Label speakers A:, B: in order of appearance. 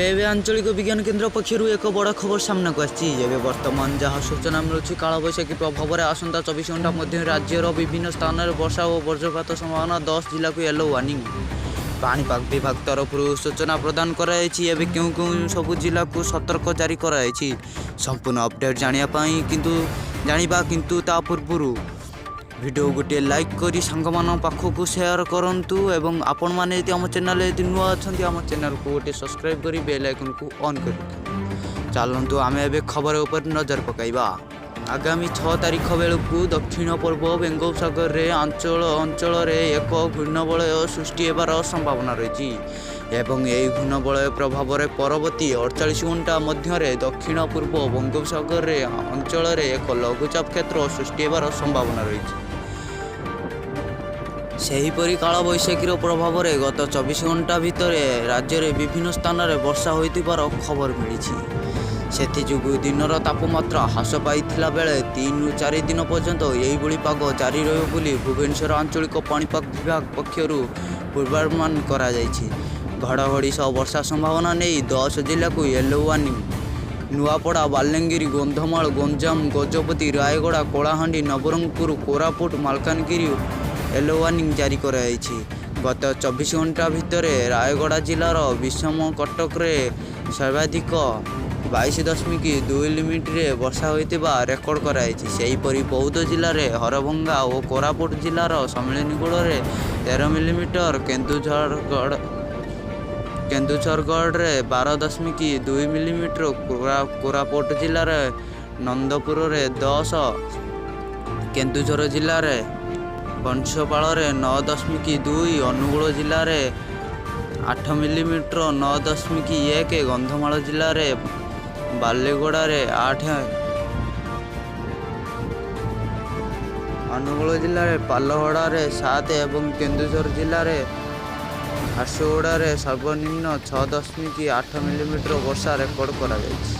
A: ଏବେ ଆଞ୍ଚଳିକ ବିଜ୍ଞାନ କେନ୍ଦ୍ର ପକ୍ଷରୁ ଏକ ବଡ଼ ଖବର ସାମ୍ନାକୁ ଆସିଛି। ଏବେ ବର୍ତ୍ତମାନ ଯାହା ସୂଚନା ମିଳୁଛି, କାଳବୈଶାଖୀ ପ୍ରଭାବରେ ଆସନ୍ତା 24 ଘଣ୍ଟା ମଧ୍ୟରେ ରାଜ୍ୟର ବିଭିନ୍ନ ସ୍ଥାନରେ ବର୍ଷା ଓ ବଜ୍ରପାତ ସମ୍ଭାବନା। 10 ଜିଲ୍ଲାକୁ ୟେଲୋ ୱାର୍ଣ୍ଣିଂ ପାଣିପାଗ ବିଭାଗ ତରଫରୁ ସୂଚନା ପ୍ରଦାନ କରାଯାଇଛି। ଏବେ କେଉଁ କେଉଁ ସବୁ ଜିଲ୍ଲାକୁ ସତର୍କ ଜାରି କରାଯାଇଛି, ସମ୍ପୂର୍ଣ୍ଣ ଅପଡ଼େଟ୍ ଜାଣିବା ପାଇଁ କିନ୍ତୁ ଜାଣିବା, କିନ୍ତୁ ତା ପୂର୍ବରୁ ଭିଡ଼ିଓ ଗୋଟିଏ ଲାଇକ୍ କରି ସାଙ୍ଗମାନଙ୍କ ପାଖକୁ ସେୟାର କରନ୍ତୁ ଏବଂ ଆପଣମାନେ ଯଦି ଆମ ଚ୍ୟାନେଲରେ ଯଦି ନୂଆ ଅଛନ୍ତି, ଆମ ଚ୍ୟାନେଲକୁ ଗୋଟିଏ ସବସ୍କ୍ରାଇବ୍ କରି ବେଲ୍ ଆଇକନ୍କୁ ଅନ୍ କରି ରଖନ୍ତୁ। ଚାଲନ୍ତୁ, ଆମେ ଏବେ ଖବର ଉପରେ ନଜର ପକାଇବା। ଆଗାମୀ 6 ତାରିଖ ବେଳକୁ ଦକ୍ଷିଣ ପୂର୍ବ ବଙ୍ଗୋପସାଗରରେ ଅଞ୍ଚଳରେ ଏକ ଘୂର୍ଣ୍ଣବଳୟ ସୃଷ୍ଟି ହେବାର ସମ୍ଭାବନା ରହିଛି ଏବଂ ଏହି ଘୂର୍ଣ୍ଣବଳୟ ପ୍ରଭାବରେ ପରବର୍ତ୍ତୀ 48 ଘଣ୍ଟା ମଧ୍ୟରେ ଦକ୍ଷିଣ ପୂର୍ବ ବଙ୍ଗୋପସାଗରରେ ଅଞ୍ଚଳରେ ଏକ ଲଘୁଚାପ କ୍ଷେତ୍ର ସୃଷ୍ଟି ହେବାର ସମ୍ଭାବନା ରହିଛି। ସେହିପରି କାଳବୈଶାଖୀର ପ୍ରଭାବରେ ଗତ 24 ଘଣ୍ଟା ଭିତରେ ରାଜ୍ୟରେ ବିଭିନ୍ନ ସ୍ଥାନରେ ବର୍ଷା ହୋଇଥିବାର ଖବର ମିଳିଛି। ସେଥିଯୋଗୁଁ ଦିନର ତାପମାତ୍ରା ହ୍ରାସ ପାଇଥିଲା ବେଳେ 3ରୁ 4 ଦିନ ପର୍ଯ୍ୟନ୍ତ ଏହିଭଳି ପାଗ ଜାରି ରହିବ ବୋଲି ଭୁବନେଶ୍ୱର ଆଞ୍ଚଳିକ ପାଣିପାଗ ବିଭାଗ ପକ୍ଷରୁ ପୂର୍ବାନୁମାନ କରାଯାଇଛି। ଘଡ଼ଘଡ଼ି ସହ ବର୍ଷା ସମ୍ଭାବନା ନେଇ 10 ଜିଲ୍ଲାକୁ yellow warning. Nuapada, Balangir, Kandhamal, Ganjam, Gajapati, Rayagada, Kalahandi, Nabarangpur, Koraput, Malkangiri yellow warning ଜାରି କରାଯାଇଛି। ଗତ 24 ଘଣ୍ଟା ଭିତରେ ରାୟଗଡ଼ା ଜିଲ୍ଲାର ବିଷମକଟକରେ ସର୍ବାଧିକ 22.2 ମିଲିମିଟର ବର୍ଷା ହୋଇଥିବା ରେକର୍ଡ କରାଯାଇଛି। ସେହିପରି ବୌଦ୍ଧ ଜିଲ୍ଲାରେ ହରଭଙ୍ଗା ଓ କୋରାପୁଟ ଜିଲ୍ଲାର ସେମିଳିଗୁଡ଼ାରେ 13 ମିଲିମିଟର, କେନ୍ଦୁଝରଗଡ଼ରେ 12.2 ମିଲିମିଟର, କୋରାପୁଟ ଜିଲ୍ଲାରେ ନନ୍ଦପୁରରେ 10, କେନ୍ଦୁଝର ଜିଲ୍ଲାରେ ବଂଶପାଳରେ 9.2, ଅନୁଗୁଳ ଜିଲ୍ଲାରେ 8 ମିଲିମିଟର 9.1, କନ୍ଧମାଳ ଜିଲ୍ଲାରେ ବାଲିଗୁଡ଼ାରେ 8, ଅନୁଗୁଳ ଜିଲ୍ଲାରେ ପାଲଲହଡ଼ାରେ 7 ଏବଂ କେନ୍ଦୁଝର ଜିଲ୍ଲାରେ ଝାରସୁଗୁଡ଼ାରେ ସର୍ବନିମ୍ନ 6.8 ମିଲିମିଟର ବର୍ଷା ରେକର୍ଡ କରାଯାଇଛି।